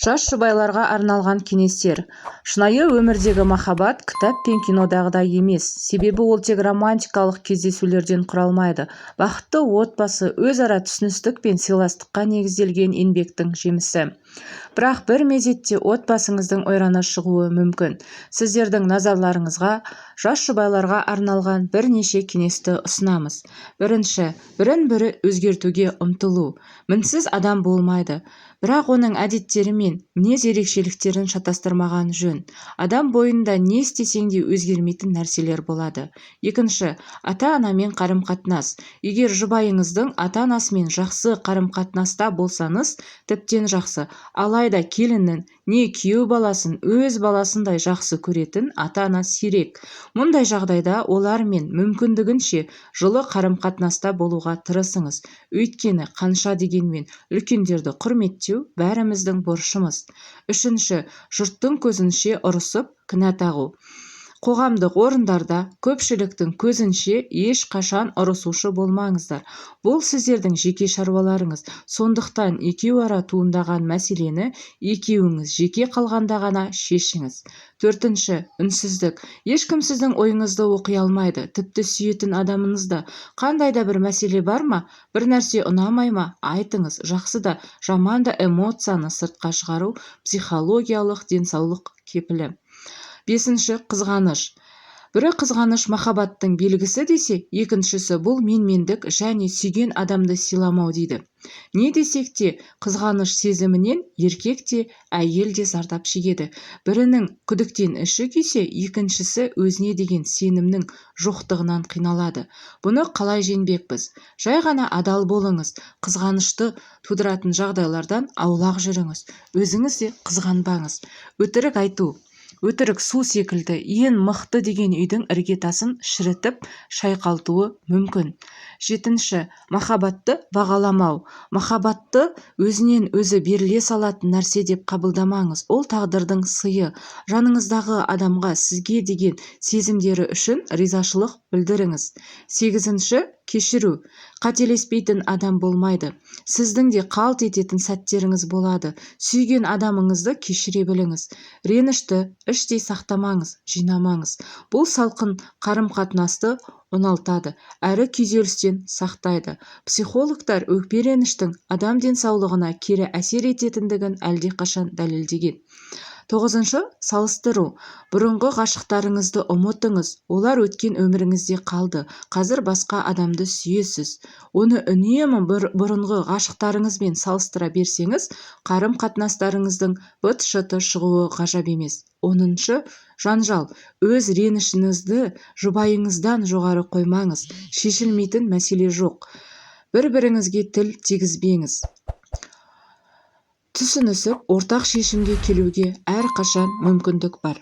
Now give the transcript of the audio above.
Жас жұбайларға арналған кеңестер. Шынайы өмірдегі махаббат кітап пен кинодағыдай емес, себебі ол тек романтикалық кездесулерден құралмайды. Бақытты отбасы өзара түсіністік пен сыйластыққа негізделген еңбектің жемісі. Бірақ бір мезетте отбасыңыздың ойраны шығуы мүмкін. Сіздердің назарларыңызға жас жұбайларға арналған бірнеше кеңесті ұсынамыз. Бірінші, бірін-бірі өзгертуге ұмтылу. Мінсіз адам болмайды, бірақ оның әдеттері мен мінез ерекшеліктерін шатастырмаған жөн. Адам бойында не істесең де өзгермейтін нәрселер болады. Екінші, ата-анамен қарым-қатынас. Егер жұбайыңыздың ата-анасымен жақсы қарым-қатынаста болсаңыз, тіптен жақсы. Алайда келінін не күйеу баласын өз баласындай жақсы көретін ата-ана сирек. Мұндай жағдайда олармен мүмкіндігінше жылы қарым-қатынаста болуға тырысыңыз. Өйткені қанша дегенмен үлкендерді құрметтеу бәріміздің борышымыз. Үшінші, жұрттың көзінше ұрысып, кінә тағу. Қоғамдық орындарда көпшіліктің көзінше ешқашан ұрысушы болмаңыздар. Бұл сіздердің жеке шаруаларыңыз. Сондықтан екеуара туындаған мәселені екеуіңіз жеке қалғанда ғана шешіңіз. Төртінші, үнсіздік. Ешкім сіздің ойыңызды оқи алмайды, тіпті сүйетін адамыңыз да. Қандай да бір мәселе бар ма, бір нәрсе ұнамай ма, айтыңыз. Жақсы да, жаман да эмоцияны сыртқа шығару психологиялық денсаулық кепілі. Бесінші, қызғаныш. Бірі қызғаныш махаббаттың белгісі десе, екіншісі бұл менмендік және сүйген адамды сыйламау дейді. Не десек те, қызғаныш сезімінен еркек те, әйел де зардап шегеді. Бірінің күдіктен іші күйсе, екіншісі өзіне деген сенімнің жоқтығынан қиналады. Бұны қалай жеңбекпіз? Жай ғана адал болыңыз, қызғанышты тудыратын жағдайлардан аулақ жүріңіз, өзіңіз де қызғанбаңыз. Өтірік айту. Өтірік су секілді ең мықты деген үйдің іргетасын шірітіп, шайқалтуы мүмкін. Жетінші, махаббатты бағаламау. Махаббатты өзінен өзі беріле салатын нәрсе деп қабылдамаңыз. Ол тағдырдың сыйы. Жаныңыздағы адамға сізге деген сезімдері үшін ризашылық білдіріңіз. Сегізінші, кешіру. Қателеспейтін адам болмайды. Сіздің де қалт ететін сәттеріңіз болады. Сүйген адамыңызды кешіре біліңіз. Ренішті іштей сақтамаңыз, жинамаңыз. Бұл салқын қарым-қатынасты оңалтады, әрі күйзелістен сақтайды. Психологтар өкпе-реніштің адам денсаулығына кері әсер ететіндігін әлдеқашан дәлелдеген. Тоғызыншы, салыстыру. Бұрынғы ғашықтарыңызды ұмытыңыз, олар өткен өміріңізде қалды. Қазір басқа адамды сүйесіз. Оны үнемі бұрынғы ғашықтарыңызбен салыстыра берсеңіз, қарым-қатынастарыңыздың быт-шыты шығуы ғажап емес. 10-шы, жанжал. Өз ренішіңізді жұбайыңыздан жоғары қоймаңыз. Шешілмейтін мәселе жоқ. Бір-біріңізге тіл тигізбеңіз. Түсінісіп, ортақ шешімге келуге әрқашан мүмкіндік бар.